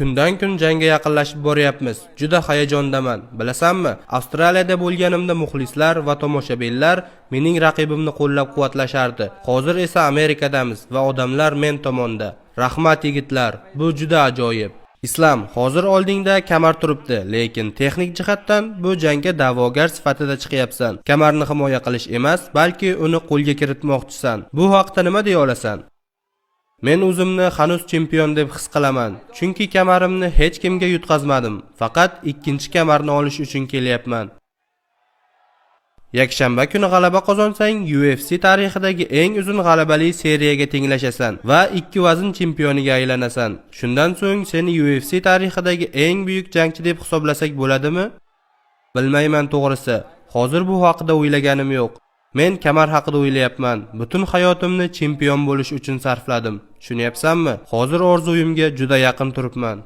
Kundan kun jangga yaqinlashib boryapmiz. Juda hayajondaman. Bilasanmi, Avstraliyada bo'lganimda muxlislar va tomoshabinlar mening raqibimni qo'llab-quvvatlashardi. Hozir esa Amerikadamiz va odamlar men tomonda. Rahmat, yigitlar, bu juda ajoyib. Islam, hozir oldingda kamar turibdi, lekin texnik jihatdan bu jangga da'vogar sifatida chiqyapsan. Kamarni himoya qilish emas, balki uni qo'lga kiritmoqchisan. Bu haqda nima deya olasan? Men o'zimni hanuz chempion deb his qilaman, chunki kamarimni hech kimga yutqazmadim. Faqat ikkinchi kamarni olish uchun kelyapman. Yakshanba kuni g'alaba qozonsang, UFC tarixidagi eng uzun g'alabali seriyaga tenglashasan va ikki vazn chempioniga aylanasan. Shundan so'ng seni UFC tarixidagi eng buyuk jangchi deb hisoblasak bo'ladimi? Bilmayman to'g'risi. Hozir bu haqida o'ylaganim yo'q. Men kamar haqida o'ylayapman. Butun hayotimni chempion bo'lish uchun sarfladim. Tushunyapsanmi? Hozir orzuyimga juda yaqin turibman.